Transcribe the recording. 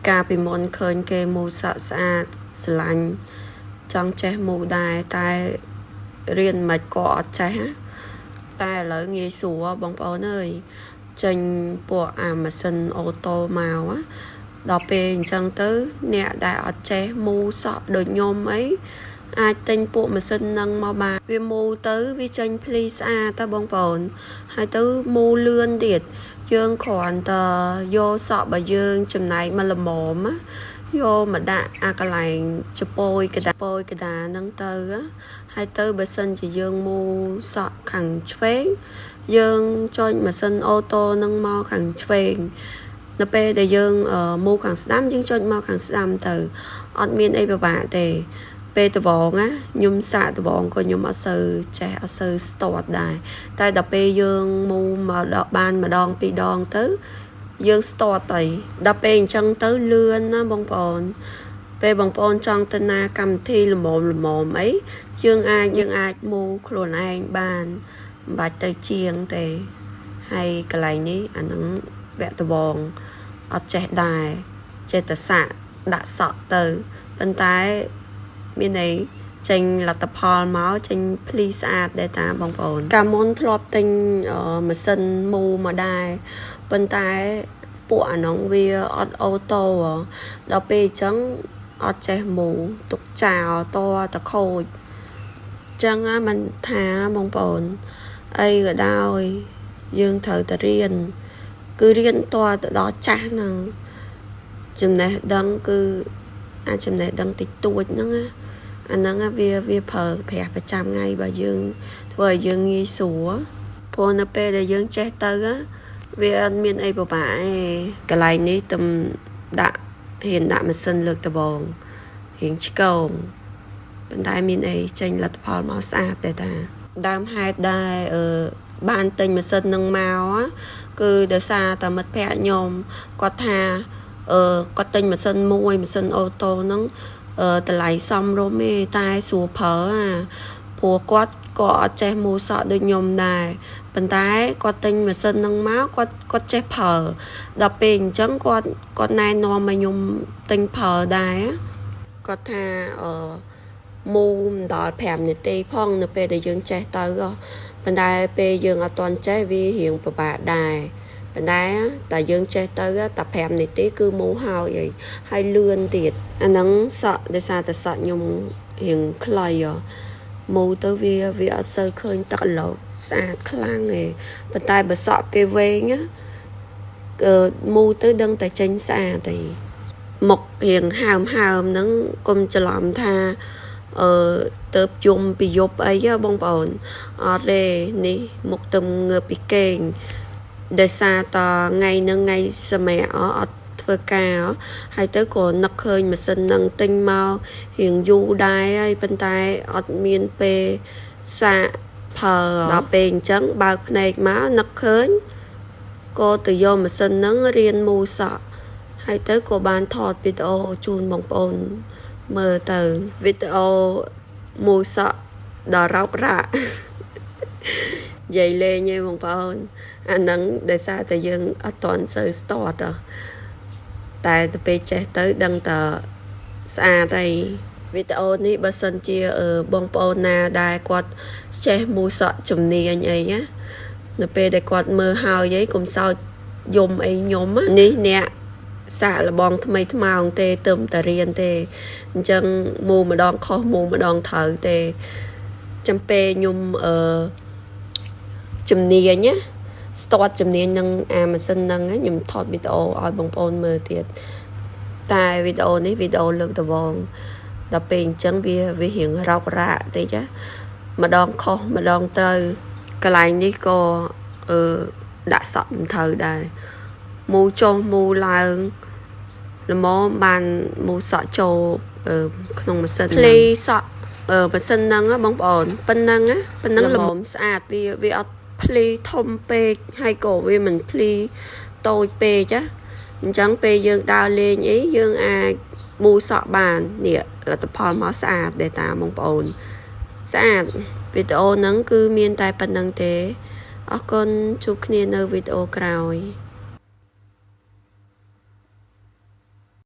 កាលពីមុនឃើញគេមូសក់ស្អាតស្រឡាញ់ចង់ចេះមូដែរតែរៀនមិនក៏អត់ចេះណាតែឥឡូវងាយស្រួលបងប្អូនអើយចេញពួកអាម៉ាស៊ីន auto មកណាដល់ពេលអញ្ចឹងទៅអ្នកដែលអត់ចេះមូសក់ដូចខ្ញុំអីអាចទិញពួកម៉ាស៊ីននឹងមកបានវាមូទៅវាចេញភ្លីស្អាតតើបងប្អូនហើយទៅមូលឿនទៀតយើងគ្រាន់តែយកសក់របស់យើងចំណែកមកល្មមណាយកមកដាក់អាកន្លែងចពោយកដាពោយកដាហ្នឹងទៅណាហើយទៅបើសិនជាយើងមូសក់ខាងឆ្វេងយើងចុចម៉ាស៊ីន auto ហ្នឹងមកខាងឆ្វេងនៅពេលដែលយើងមូខាងស្ដាំយើងចុចមកខាងស្ដាំទៅអត់មានអីពិបាកទេពេលដវងណាខ្ញុំសាកដវងក៏ខ្ញុំអត់សូវចេះអត់សូវស្ទាត់ដែរតែដល់ពេលយើងមូមកដល់បានម្ដងពីរដងទៅយើងស្ទាត់ទៅដល់ពេលអញ្ចឹងទៅលឿនណាបងប្អូនពេលបងប្អូនចង់ទៅណាកម្មវិធីល្មមល្មមអីយើងអាចមូខ្លួនឯងបានមិនបាច់ទៅជាងទេហើយកន្លែងនេះអាហ្នឹងវគ្គដវងអត់ចេះដែរចេះតែសាកដាក់សក់ទៅប៉ុន្តែមានន័យចេញលទ្ធផលមកចេញភ្លីស្អាតដែរតាបងប្អូនកាលមុនធ្លាប់ទិញម៉ាស៊ីនមូមកដែរប៉ុន្តែពួកអានោះវាអត់ auto ដល់ពេលអញ្ចឹងអត់ចេះមូទុកចោលតតខូចចឹងមិនថាបងប្អូនអីក៏ដោយយើងត្រូវតែរៀនគឺរៀនតទៅដល់ចាស់ហ្នឹងចំណេះដឹងគឺអាចចំណេះដឹងតិចតួចហ្នឹងណាអាហ្នឹងវាប្រើប្រាស់ប្រចាំថ្ងៃបើយើងធ្វើឲ្យយើងងាយស្រួលព្រោះនៅពេលដែលយើងចេះទៅវាអត់មានអីពិបាកទេកន្លែងនេះទំដាក់ហ៊ានដាក់ម៉ាស៊ីនលើកដបងរៀងឆ្កងប៉ុន្តែមានអីចេញលទ្ធផលមកស្អាតទេតាដើមហេតុដែលអឺបានទិញម៉ាស៊ីននឹងមកគឺដោយសារតែមិត្តភ័ក្ដិខ្ញុំគាត់ថាអឺគាត់ទិញម៉ាស៊ីនមួយម៉ាស៊ីន auto ហ្នឹងអឺតម្លៃសមរម្យទេតែស្រួលប្រើអាព្រោះគាត់ក៏អត់ចេះមូសក់ដូចខ្ញុំដែរប៉ុន្តែគាត់ទិញម៉ាស៊ីនហ្នឹងមកគាត់ចេះប្រើដល់ពេលអញ្ចឹងគាត់ណែនាំឲ្យខ្ញុំទិញប្រើដែរគាត់ថាអឺមូមិនដល់5នាទីផងនៅពេលដែលយើងចេះទៅប៉ុន្តែពេលយើងអត់ទាន់ចេះវារៀងពិបាកដែរប៉ុន្តែតែយើងចេះទៅតែ5នាទីគឺមូហើយហើយលឿនទៀតអាហ្នឹងសក់ដោយសារតែសក់ខ្ញុំរៀងខ្លីមូទៅវាអត់សូវឃើញទឹកលោតស្អាតខ្លាំងទេប៉ុន្តែបើសក់គេវែងណាគឺមូទៅដឹងតែចេញស្អាតទេមុខរៀងហើមហើមហ្នឹងកុំច្រឡំថាអឺទៅយំពីយប់អីបងប្អូនអត់ទេនេះមុខទៅងើបពីគេងដោយសារតថ្ងៃនឹងថ្ងៃសម្រាប់អត់ធ្វើការហើយទៅក៏នឹកឃើញម៉ាស៊ីននឹងទិញមករៀងយូរដែរហើយប៉ុន្តែអត់មានពេលសាកប្រើដល់ពេលអញ្ចឹងបើកភ្នែកមកនឹកឃើញក៏ទៅយកម៉ាស៊ីននឹងរៀនមូសក់ហើយទៅក៏បានថតវីដេអូជូនបងប្អូនមើលទៅវីដេអូមូសក់ដល់រោគរ៉ាក់និយាយលេងឯងបងប្អូនអាហ្នឹងដោយសារតែយើងអត់ទាន់សូវស្ទាត់តែទៅពេលចេះទៅដឹងតែស្អាតហើយវីដេអូនេះបើសិនជាបងប្អូនណាដែលគាត់ចេះមូសក់ជំនាញអីណានៅពេលដែលគាត់មើលហើយអីកុំសោចយំអីខ្ញុំនេះអ្នកសាកលបងថ្មីថ្មោងទេទៅតែរៀនទេអញ្ចឹងមូម្ដងខុសមូម្ដងត្រូវទេចំពេលខ្ញុំអឺជំនាញណាស្ទាត់ជំនាញនឹងអាម៉ាស៊ីនហ្នឹងខ្ញុំថតវីដេអូឲ្យបងប្អូនមើលទៀតតែវីដេអូនេះវីដេអូលើកដំបូងដល់ពេលអញ្ចឹងវារៀងរោគរ៉ាក់តិចណាម្ដងខុសម្ដងត្រូវកន្លែងនេះក៏អឺដាក់សក់មិនត្រូវដែរមូចុះមូឡើងល្មមបានមូសក់ចូលក្នុងម៉ាស៊ីនភ្លីសក់ម៉ាស៊ីនហ្នឹងបងប្អូនប៉ុណ្ណឹងណាប៉ុណ្ណឹងល្មមស្អាតវាអត់ភ្លីធំពេកហើយក៏វាមិនភ្លីតូចពេកណាអញ្ចឹងពេលយើងដើរលេងអីយើងអាចមូសក់បាននេះលទ្ធផលមកស្អាតដែរតាបងប្អូនស្អាតវីដេអូហ្នឹងគឺមានតែប៉ុណ្្នឹងទេអរគុណជួបគ្នានៅវីដេអូក្រោយ។